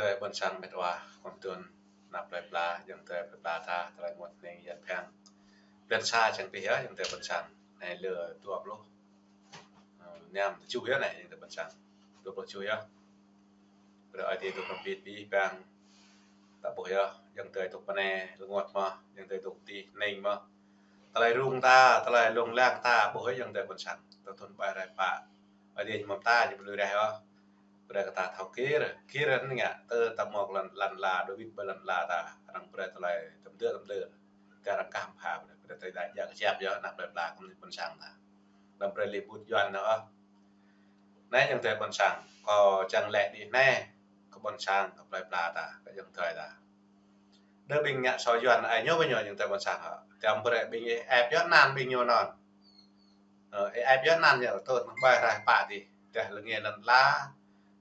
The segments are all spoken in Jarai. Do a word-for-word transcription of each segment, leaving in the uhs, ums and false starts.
Tơi ƀôn sang met wa, khŏm tun, ană plơi pla, ayŏng adơi plơi pla ta, tơlơi rơngot hning yan phiăng. Blan sa čang pih yơh, ayŏng adơi ƀôn sang. Anai lơ dua pluh, ơ, năm tơjuh yơh anai, ayŏng adơi ƀôn sang. Dua pluh tơjuh yơh. Brơi Ơi Adai dŏ hrŏm hơbĭt abih bang. Ta ƀuh yơh, ayŏng adơi dŏ pơ anai rơngot mơ̆n, ayŏng adơi dŏ adih hning mơ̆n. Tơlơi rŭng ta, tơlơi lông lăng ta, ƀuh yơh ayŏng adơi ƀôn sang. Tơ thun ƀai rai pă. Ơi Adai ñu mơ̆ng ta, ñu ƀu lui rai ôh. Brơi kơ ta thâo kir, kir anai ngă, tơ ta mơ̆ng lŏn, lŏn ala, đô wĭt ƀơi lŏn ala ta, arăng brơi tơlơi tơm dơ̆, tơm dơ̆. Tơ arăng kah pha, brơi, brơi tơlơi đa, jak jak yơh, ană plơi pla, kơ mơnuih ƀôn sang ta. Lăm brơi lĕ ƀut Yuan anai ôh. Anai ayŏng adơi ƀôn sang, kâo čang lĕ đĭ anai, kơ ƀôn sang, kơ plơi pla ta, kơ ayŏng adơi ta. Đơ ƀing ngă sô Yuan ai ñu ƀơi ñu ayŏng adơi ƀôn sang hă. Tơm brơi ƀing ih ĕp yơh anăn ƀing ñu anŭn. Ơ, ih ĕp yơh anăn yơh, tơ anŭn ƀai rai pă adih. Tơ lĕ ngă lŏn ala,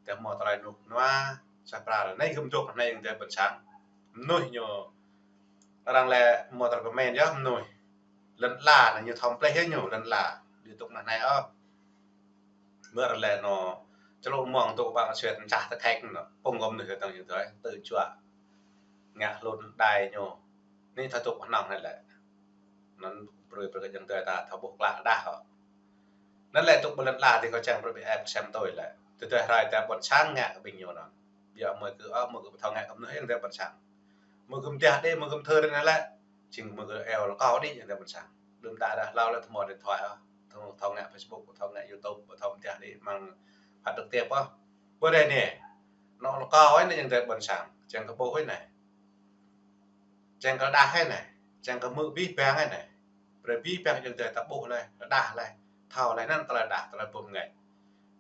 tơ mơ̆ng tơlơi rơnŭk rơnua, sa pra lĕ anai gơ̆m dŏ anai ayŏng adơi ƀôn sang. Mơnuih ñu, arăng lĕ mơ̆ng tơlơi pơmĭn yơh mơnuih. Lŏn ala anai ñu thâo pleh yơh ñu, lŏn ala. Ñu tŭk anai anai ôh. Mơ̆ lĕ ñu, čơlŏ mơ̆ng tŭk ƀăng suyên čah tơkhĕk ñu. Pơ̆ng gơ̆m anai tơ̆ng ñu tơi, tơ čuă. Ngă hlŭn đai ñu. Anai thâo tŭk hnong anai lĕ. Anŭn brơi brơi kơ ayŏng adơi ta thâo ƀuh klă đah hŏ. Anŭn lĕ tŭk ƀơi lŏn ala adih kâo čang brơi ƀing ih ĕp sem tui lĕ. Tơdơi hrơi ta ƀôn sang ngă kơ ƀing ñu anŭn. Biă mơi kơ, ơ, mơi kơ ƀu thâo ngă kơ mơnuih ayŏng adơi ƀôn sang. Mơi kơ mơtiah đĭ, mơi kơ mơthưr anai lĕ. Jing mơi kơ eo lăk kâo đĭ ayŏng adơi ƀôn sang. Đưm đă đah hlâo lĕ tơmô điện thoại ôh. Thâo, thâo ngă Facebook, thâo ngă YouTube, thâo mơtiah đĭ mơ̆ng phát trực tiếp ôh. Ƀơi anai anai. Anŏ lăk kâo anai ayŏng adơi ƀôn sang. Čang kơ ƀuh anai. Čang kơ đah anai, čang kơ hmư̆ abih bang anai. Brơi abih bang ayŏng adơi ta ƀuh laih, đah laih, thâo laih anŭn tơlơi đah, tơlơi ƀuh ngă.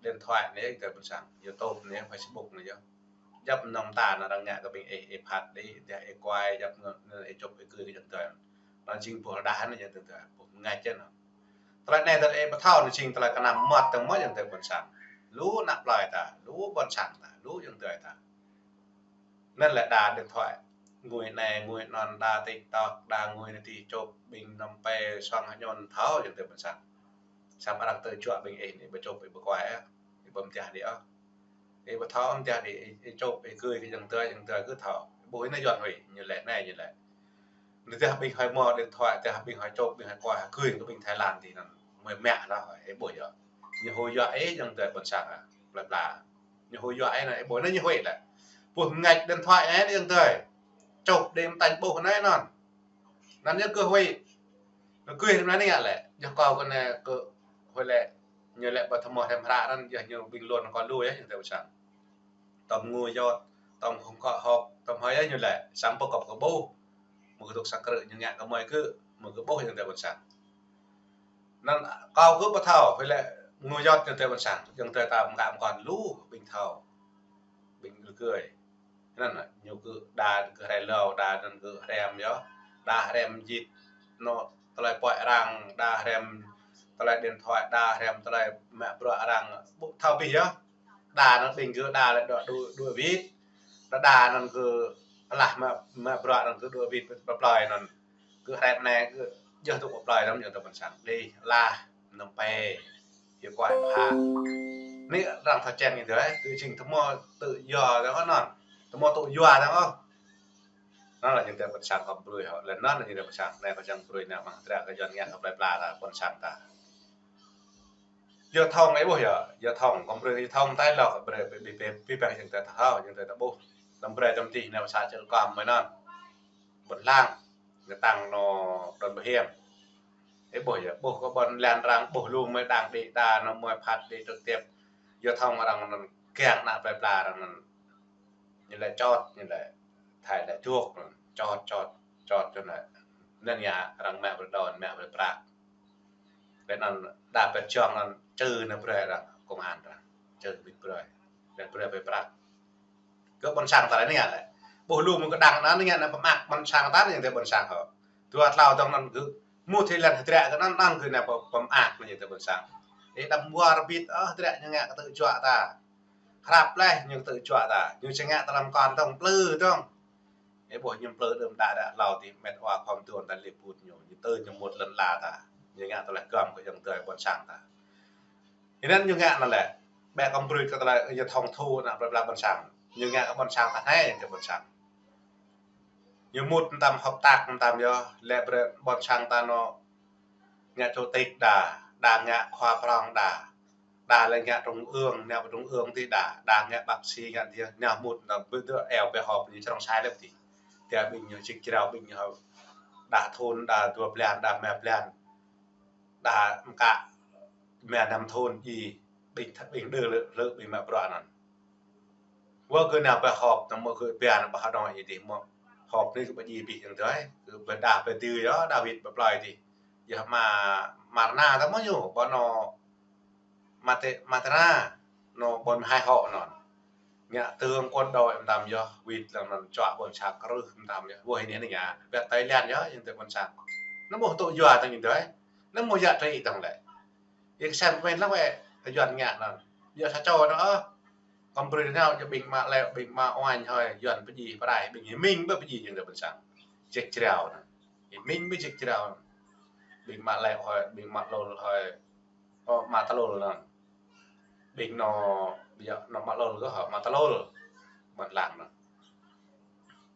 Điện thoại anai ayŏng adơi ƀôn sang, YouTube anai, Facebook anai yơh. Djŏp mơnơ̆ng ta anŭn arăng ngă kơ ƀing ih, ih phat đĭ, ih kuai, djŏp anŭn, ih čŏp, ih kưi kơ ayŏng adơi. Anŭn jing ƀuh đah anai ayŏng adơi, ƀuh ngă čen anŭn. Tơlơi anai tơlơi ih ƀu thâo anŭn jing tơlơi kơnăm mơmŏt tơ̆ng mơ̆ ayŏng adơi ƀôn sang. Lu ană plơi ta, lu ƀôn sang ta, lu ayŏng adơi ta. Anŭn lĕ đa điện thoại, ngui anai, ngui anŭn, đa TikTok, đa ngui anai ti čŏp ƀing năm pê song hơñôn thâo ayŏng adơi ƀôn sang. Samơ̆ arăng tơ čuă ƀing ih anai ƀu čŏp, ih ƀu kuai ôh, ih ƀu mơtiah đĭ ôh. Ih ƀu thâo mơtiah đĭ, ih, ih čŏp, ih kưi kơ ayŏng adơi, ayŏng adơi kơ thâo. Ih ƀuh anai Yuan huĭ, ñu lĕ anai, ñu lĕ. Anai tơdah ƀing hơi mơ̆ điện thoại, tơdah ƀing hơi čŏp, ƀing hơi kuai, hơi kưi kơ ƀing Thái Lan ti anŭn. Mơi mă lah, ih ƀuh yơh. Ñu huĭ yua ih ayŏng adơi ƀôn sang ah, plơi pla. Ñu huĭ yua ih anai, ih ƀuh anai ñu huĭ lĕ. Ƀuh ngă điện thoại anai ayŏng adơi. Čŏp đĭ mơtañ ƀuh anai anŭn. Anŭn ñu kơ huĭ. Ñu kơ huĭ anai ngă lĕ. Yua kâo kơ anai kơ huĭ lĕ. Ñu lĕ ƀu thâo mơ̆ hrăm hră anŭn, yua ñu ƀing lŏn kơ lu yơh ayŏng adơi ƀôn sang. Tơm ngui yot, tơm khŏm kơ hŏk, tơm hơi yơh ñu lĕ, samơ̆ kơ ƀuh. Mơi kơ tŭk sa krư̆ ñu ngă kơ mơi kơ, mơi kơ ƀuh ayŏng adơi ƀôn sang. Anŭn kâo kơ ƀu thâo, huĭ lĕ ngui yot ayŏng adơi ƀôn sang, ayŏng adơi ta mơ̆ng kơ mơkŏn lu, ƀing thâo, ƀing rơgơi. Anŭn ñu kơ đa kơ hrĕ lâo, đa anŭn kơ hrăm yơh, đa hrăm jit, anŏ tơlơi puăi arăng, đa hrăm tơlơi điện thoại, đa hrăm tơlơi mă bruă arăng, ƀu thâo abih yơh. Đa anŭn ƀing gơ̆ đa lĕ đuaĭ, đuaĭ, đuaĭ wĭt. Đa đa anŭn gơ̆ alah mă, mă bruă anŭn gơ̆ đuaĭ wĭt pơ plơi anŭn. Gơ̆ hrĕ anai gơ̆ djơ̆ tŭk pơ plơi lăm ayŏng adơi ƀôn sang. Đĭ alah năm pê. Yua kuai pha. Anai arăng thâo čen ayŏng adơi, kơ jing tơmô tŭ yua dơ̆ng anŭn. Tơmô tŭ yua dơ̆ng ôh. Anŭn lĕ ayŏng adơi ƀôn sang kơ brơi hŏ. Lĕ anŭn lĕ ayŏng adơi ƀôn sang. Anai kâo čang brơi anai mơ̆ng hơdră kơ Yuan ngă kơ plơi pla ta, ƀôn sang ta. Yua thŏng ih ƀuh yơh, yua thŏng, kơ brơi yua thŏng tai lŏ, kơ brơi abih bang ayŏng adơi ta thâo, ayŏng adơi ta ƀuh. Lăm brơi tơm tih anai sa čơl kơm mơi anŭn. Ƀôn lan, ngă tăng anŏ đon ƀu hiam. Ih ƀuh yơh, ƀuh kơ ƀôn lan arăng, ƀuh lu mơi đang đĭ đa anŏ mơi phat đĭ trực tiếp. Yua thŏng arăng anŭn kiăng ană plơi pla arăng anŭn. Ñu lĕ čŏt, ñu lĕ Thái lĕ čŏt, čŏt, čŏt, čŏt čŏt anai. Anŭn yơh arăng mă brơi đon, mă brơi prăk. Lĕ anŭn đa pet čong anŭn čư anŭn brơi arăng, công an arăng. Čư ƀĭt brơi. Lĕ brơi brơi prăk. Kơ ƀôn sang ta anai lĕ. Ƀuh lu mơi kơ đang anŭn ngă anŭn pơmăk ƀôn sang ta anai ayŏng adơi ƀôn sang hŏ. Dua tlâo dơ̆ng anŭn gơ̆ mŭt hĭ lăn hơdră kơ anŭn, anŭn gơ̆ anai pơmăk anŭn ayŏng adơi ƀôn sang. Ih đăm ƀuar ƀĭt ôh hơdră ñu ngă kơ tơčuă ta. Hrăp laih ñu tơčuă ta, ñu či ngă tơlăm kŏn dơ̆ng, plư dơ̆ng. Ih ƀuh ñu plư đưm đă đă hlâo adih met wa khŏm tuan ta lĕ ƀut ñu, ñu tơ ñu mŭt lŏn ala ta. Ñu ngă tơlơi gơ̆m kơ ayŏng adơi ƀôn sang ta. Anŭn ñu ngă anŭn lĕ, ƀĕ kơ brơi kơ tơlơi yua thŏng thu ană plơi pla ƀôn sang. Ñu ngă kơ ƀôn sang ta anai, kơ ƀôn sang. Ñu mŭt mơtam hợp tác mơtam yơh, lĕ brơi ƀôn sang ta anŏ ngă chủ tịch đa, đa ngă khua prong đa. Đa lĕ ngă trung ương, ngă trung ương tih đa, đa ngă bác sĩ ngă tih, ngă mŭt mơtam ƀu djơ̆ eo ƀơi họp ñu črông sai lĕ tih. Tih ƀing ñu čik črao, ƀing ñu đa thun, đa dua blan, đa rơma blan. Đa mơkă rơma năm thun ji, ƀing th-, ƀing đơ lơ, lơ ƀing mă bruă anŭn. Wơ̆t kơ nao ƀơi họp, nao mơ̆ kơ ƀiă nao ƀơi hơđong ji tih mơ̆. Họp anai kơ ƀing ji ƀing yang tơi, kơ ƀing đa ƀing tih yơh, đa wĭt ƀơi plơi tih. Yơh mă, mă rơna ta mơ̆ ñu, ƀơi anŏ mă tê, mă tê rơna, anŏ ƀôn hai hŏ anŭn. Ngă tướng quân đội mơtam yơh, wĭt lăng anŭn čuă ƀôn sang krưh mơtam yơh. Wơ̆t anai anai ngă, ƀiă Thái Lan yơh, yang tơi ƀôn sang. Anŭn ƀuh tŭ yua tơ̆ng yang tơi. Anŭn mơ̆ yă trei tơ̆ng lĕ. Yang kơsem pơmĭn lăng wĕ, tơ Yuan ngă anŭn. Yua sa čô anŭn, ơ. Kơ brơi nao, yua ƀing mă lĕ, ƀing mă oanh hơi, Yuan pơji, pơrai, ƀing hĭ mĭn ƀơi pơji yang tơi ƀôn sang. Ček črao anŭn. Hĭ mĭn ƀơi ček črao anŭn. Ƀing mă lĕ hơi, ƀing mă lôl hơi. Ơ, mă tơlôl anŭn. Ƀing anŏ, ƀiă anŏ mă lôl kơ hă, mă tơlôl. Mă lăng anŭn.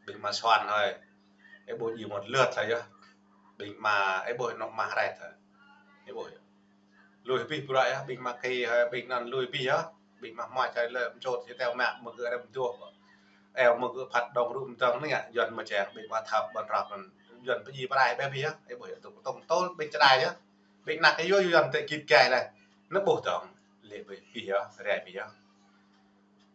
Ƀing mă suan hơi. Ê ƀuh ji một lượt hơi yơh. Ƀing mă, ê ƀuh anŏ mă hret hơi. Ê ƀuh yơh. Lui abih bruă yơh, ƀing mă kê hơi, ƀing anŭn lui abih yơh. Ƀing mă hmua čai lơ, mčôt, či teo mă, mơ̆ kơ rem duah. Eo mơ̆ kơ phat đong rŭ mơdơ̆ng anai ngă, Yuan mơ̆ čang, ƀing mă thap ƀôn rok anŭn. Yuan pơji pơrai ƀĕ abih yơh. Ê ƀuh yơh, tŭk tơ̆ng tơl, ƀing čơđai yơh. Ƀing anăk kơ yua Yuan tơ git gai lĕ. Anŭn ƀuh tơ̆ng, lĕ ƀơi abih yơh, rai abih yơh.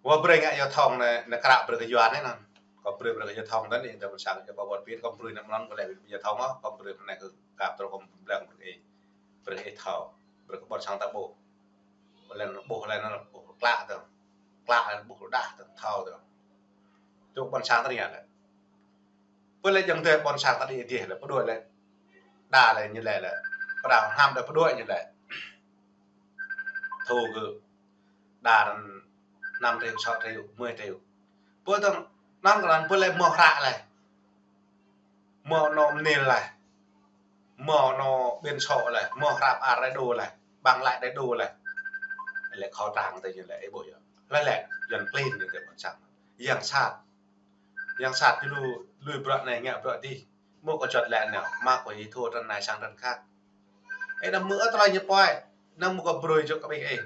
Wơ̆t brơi ngă yua thong anai, anai kră brơi kơ Yuan anai anŭn. Kơ brơi brơi kơ yua thong anŭn, yang tơi ƀôn sang, yua pơ wơ̆t pit, kơ brơi anŭn mơ̆n, kơ lĕ yua thong ôh, kơ brơi anai kơ kap tơl kơ blang brơi kơ ih. Brơi kơ ih thâo, brơi kơ ƀôn sang ta ƀuh. Ƀuh lĕ anŭn ƀuh lĕ anŭn ƀuh klă tơ̆ng. Klă lĕ ƀuh đah tơ̆ng thâo tơ̆ng. Čô ƀôn sang ta anai lĕ. Pơ lĕ yang tơi ƀôn sang ta đĭ dih lĕ, pơđuaĭ lĕ. Đa lĕ ñu lĕ lĕ. Pơđao hnam đa pơđuaĭ ñu lĕ. Thu kơ đa anŭn năm triệu, sáu triệu, mười triệu. Pơ tơ̆ng anŭn kơ anŭn pơ lĕ mơ̆ hră lĕ. Mơ̆ anŏ mơnil lĕ. Mơ̆ anŏ biển số lĕ. Mơ̆ hră ar đai đô lĕ. Bằng lái đai đô lĕ. Lĕ khẩu trang tơ ñu lĕ, ê ƀuh yơh. Lĕ lĕ, Yuan klin ñu tơi ƀôn sang. Yang sat. Yang sat ñu lui, lui bruă anai ngă bruă dih. Mơ̆ kơ čuăt lĕ nao, mă kơ ih thua trăn anai sang trăn khăk. Ê, anŭn mơ̆ ơ tơlơi ñu pơai, anŭn mơ̆ kơ brơi čô kơ ƀing ih.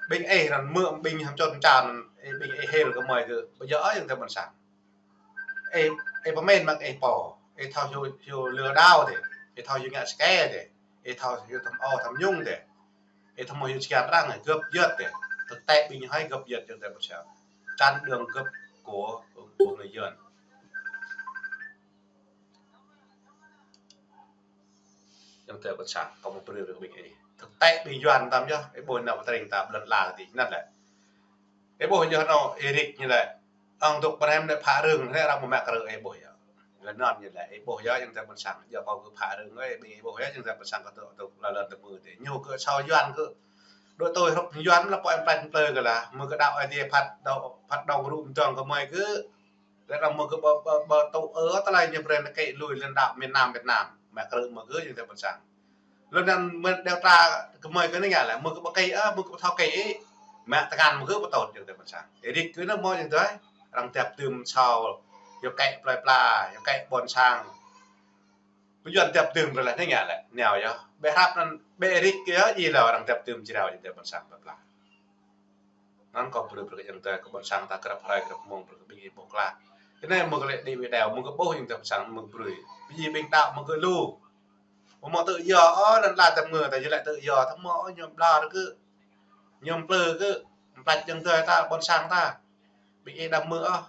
Ƀing ih anŭn mơ̆ ƀing hăm čôn čan, ê, ƀing ih hil kơ mơi kơ, ƀu djơ̆ ôh yang tơi ƀôn sang. Ê, ê pơmĭn mă ih pô, ê thâo hyu, hyu lừa đảo tê, ê thâo hyu ngă sơkê tê, ê thâo hyu tham ô tham nhũng tê, ê thâo hyu čiăng răng, gơ̆p yơ̆t tê, thực tế ƀing hơi gơ̆p yơ̆t yang tơi ƀôn sang. Chặn đường gơ̆p của, của người Yuan. Yang tơi ƀôn sang, kơ mơ̆ brơi brơi kơ ƀing ih. Thực tế ƀing Yuan tam yơh, ê ƀuh nao pơtring ta ƀlŏn la tih, anŭn lĕ. Ê ƀuh yơh anŏ, ê Rik ñu lĕ. Ong dŏ pơrem lĕ phă rưng, lĕ arăng mơ̆ mă krư̆ ê ƀuh yơh. Lĕ anŭn ñu lĕ, ê ƀuh yơh, yang tơi ƀôn sang, yơh kâo kơ phă rưng, ê ƀing ê ƀuh yơh, yang tơi ƀôn sang kơ dŏ, dŏ la lŏn tơmư̆ tih. Ñu kơ sao Yuan kơ, dŏ tui hrup Yuan lĕ pô em plĕč plơi kơ lah, mơ̆ kơ đaŏ ai tiê phat đŏ, phat đŏng rŭ mơdơ̆ng kơ mơi kơ, Lĕ arăng mơ̆ kơ ƀơ, ƀơ, ƀơ tŭ ơ tơlơi ñu brơi anai kơ lui lŏn đaŏ miền Nam Việt Nam. Mă krư̆ mơ̆ kơ yang tơi ƀôn sang. Lŏn anŭn mơ̆ điều tra kơ mơi kơ anai ngă lĕ, mơ̆ kơ ƀơ kơ ih, ơ, mơ̆ kơ ƀơ thâo kơ ih. Mă tơngan mơ̆ kơ ƀơ tŏt yang tơi ƀôn sang. Ê Rik kơ anŭn mơ̆ yang tơi. Arăng tơp tưm sao, yua kĕ plơi pla, yua kĕ ƀôn sang. Pơyuăn tơp tưm brơi lĕ anai ngă lĕ. Nao yơh. Ƀĕ hrăp anŭn, ƀĕ Ê Rik kơ yơh, ih lăi arăng tơp tưm jrao yang tơi ƀôn sang plơi pla. Anŭn kơ brơi brơi kơ yang tơi, kơ ƀôn sang ta grăp hrơi, grăp mông, brơi kơ ƀing ih ƀuh klă. Kơ anai mơ̆ kơ lĕ đĭ video, mơ̆ kơ ƀuh yang tơi ƀôn sang, mơ̆ kơ brơi. Ƀing ih ƀing đaŏ, mơ̆ kơ lu. Mơ̆ mơ̆ tŭ yơh, ơ, lŏn la tơmư̆, ta yơh lĕ tŭ yơh, tơmư̆, ơ, ñu bla rơ kơ. Ñu plư kơ. Plăč yang tơi ta, ƀôn sang ta. Ƀing ih đăm mơ̆, ơ.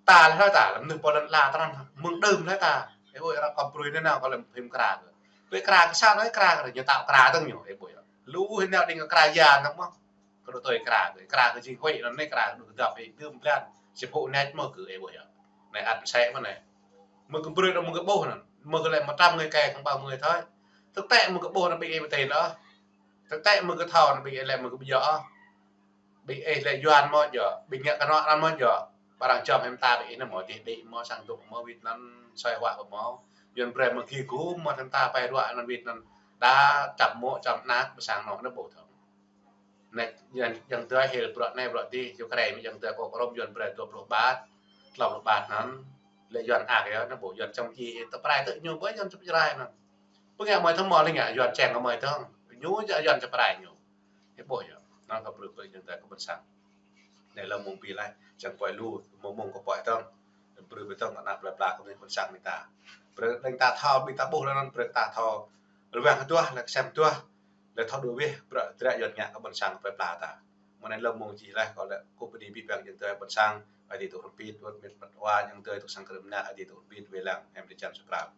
Ta lĕ hlơi ta, lăm nư pô lŏn la ta anŭn, mơ̆ng đưm hlơi ta. Ê ƀuh, arăng kơ brơi anai nao, kơ lăm phim kră kơ. Ƀĕ kră kơ sa anai, kră kơ, ñu tao kră tơ̆ng ñu, ê ƀuh yơh. Lu hĭ nao đing kơ kră ya anŭn mơ̆. Kơ dŏ tui kră kơ, kră kơ jing huĭ anŭn anai kră kơ dŏ kơ dăp ih, đưm blan, či phu net mơ̆ kơ, ê ƀuh yơh. Anai ăt mơsĕ mơ̆ anai. Mơ̆ kơ brơi anŭn mơ̆ kơ ƀuh anŭn. Mơ̆ kơ lĕ mơtam ngơi kê kơ ƀă mơi thơi. Thực tế mơ̆ kơ ƀuh anŭn ƀing ih ƀu tin ôh. Thực tế mơ̆ kơ thâo anŭn ƀing ih lĕ mơ̆ kơ ƀu djơ̆ ôh. Ƀing ih lĕ Yuan mơ̆ djơ̆, ƀing ngă kơnŏ anŭn mơ̆ djơ̆. Pơrăng čom hĭm ta ƀing ih anŭn mơ̆ dih đĭ mơ̆ sang dŏ mơ̆ wĭt anŭn soi huă kơ mơ̆. Yuan brơi mơ̆ gih gum mơ̆ hĭm ta pai ruă anŭn wĭt anŭn. Đa čăm mơ̆ čăm anak ƀơ sang anŏ anŭn ƀu thâo. Anai, Yuan, Yuan tơlơi hil bruă anai bruă adih, Ukraine, Yuan tơlơi kơ krôm Yuan brơi dua pluh ƀat, klâo pluh ƀat anŭn, lĕ Yuan ăt yơh, anŭn ƀu Yuan čăm či, tơprai tơ ñu ƀu Yuan čăm črai anŭn. Pơngă mơi tơmơi lĕ ngă Yuan čeng mơi tơ̆ng, ñu jă Yuan čăm črai ñu. Hĭ ƀuh yơh, anŭn kơ brơi kơ Yuan tơlơi kơ ƀôn sang. Anai lơ̆m mông pi laih, čang pơi lu, mông mông kơ pơi tơ̆ng. Brơi ƀơi tơ̆ng ană plơi pla kơ ƀôn sang ƀing ta. Brơi ƀing ta thâo, ƀing ta ƀuh lĕ anŭn brơi ta thâo. Rơwang hơduah, lĕ kơsem hơduah, lĕ thâo đuaĭ wih, brơi dră Yuan ngă kơ ƀôn sang plơi pla ta. Mơ̆ng anai lơ̆m mông čih laih kơ lĕ kơ pơđĭ ƀing ƀing Yuan tơlơi ƀôn sang, Ơi Adai tŭ hrŏm ƀing, wơ̆t mĕt wa Yuan tơlơi tŭ sang krơm nă, Ơi Adai tŭ hrŏm ƀing, wai lăng, em tơčan sơprap.